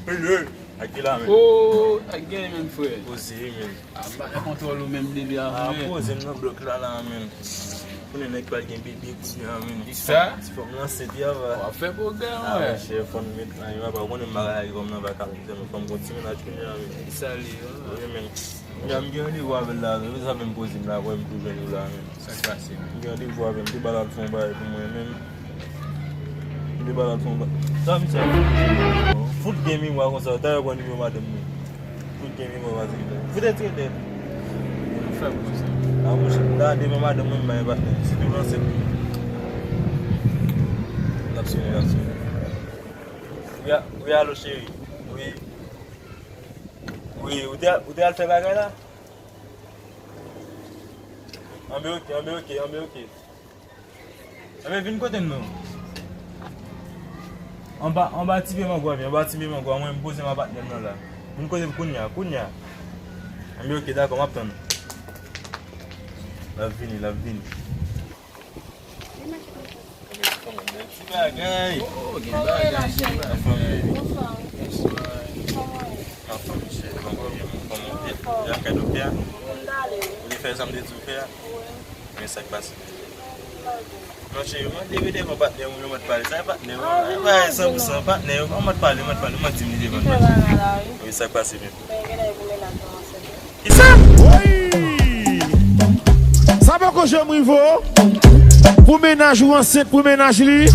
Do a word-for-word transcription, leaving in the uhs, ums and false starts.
Hello. Ak ki la, men? Oh, ak gen, men, frè. Poze, men. A, m pa nan kontwòl ou menm depi avan, men. Poze m nan blòk la, la, men. Konnen nèg pral gen bebe kounye a, men. Kisa? Ti fòm lan senti ava. W ap fè pwogrè, wè. Monchè, fò n met nan yo, papa, ou konnen m pa ka lage kòm nan vakanm, men fò m gon ti mennaj kounye a, men. Kisa li ye, wè? Wi, men. Kounye a m gen randevou avè l la, men sa fè m poze m la, wè m tou jwenn ou la, men. Sa k pase? M gen randevou avè l, m te ba l al fè yon bagay pou mwen, men. M te ba l al fè yon bagay. Sa misye ap fè? Fout gen memwa konsa, talè pran nimewo madanm mwen. Fout gen memwa pase ki fè. Fout etire tèt. Fè konsa. A, monchè, m ta devan madanm mwen, m pa gen patnè. Si tou lanse m. L ap sone, l ap sone. Wi, a- wi, alo, cheri. Wi. Wi, ou te, ou te al fè bagay la? Anben, oke, anben, oke, anben, oke. Anben, vin kote m non. Anba, anba ti pye mango a, anba ti pye mango a, mwen m poze m a patnè m nan la. Vin kote m kounya, kounya. Anben, oke, dakò, m ap tann. L ap vini, l ap vini. Ti bagay. Oh, gen bagay, gen bagay. Anfòm, baby. Bonswa. Anfòm, cheri. Kòman w ye? Kòman w ye? Ou lakay doktè a? Ou te fè sa m te di w fè a? Men sa k pase. Non, cheri, mwen te devan patnè w, mwen mèt pale. Sa e patnè w, e pa san pou san patnè w. Mwen mèt pale, mwen mèt pale, mwen di m li devan patnè. Wi, sa k pase menm. Kisa? Sa poko janm rive w. Pou mennaj ou ansent, pou mennaj li.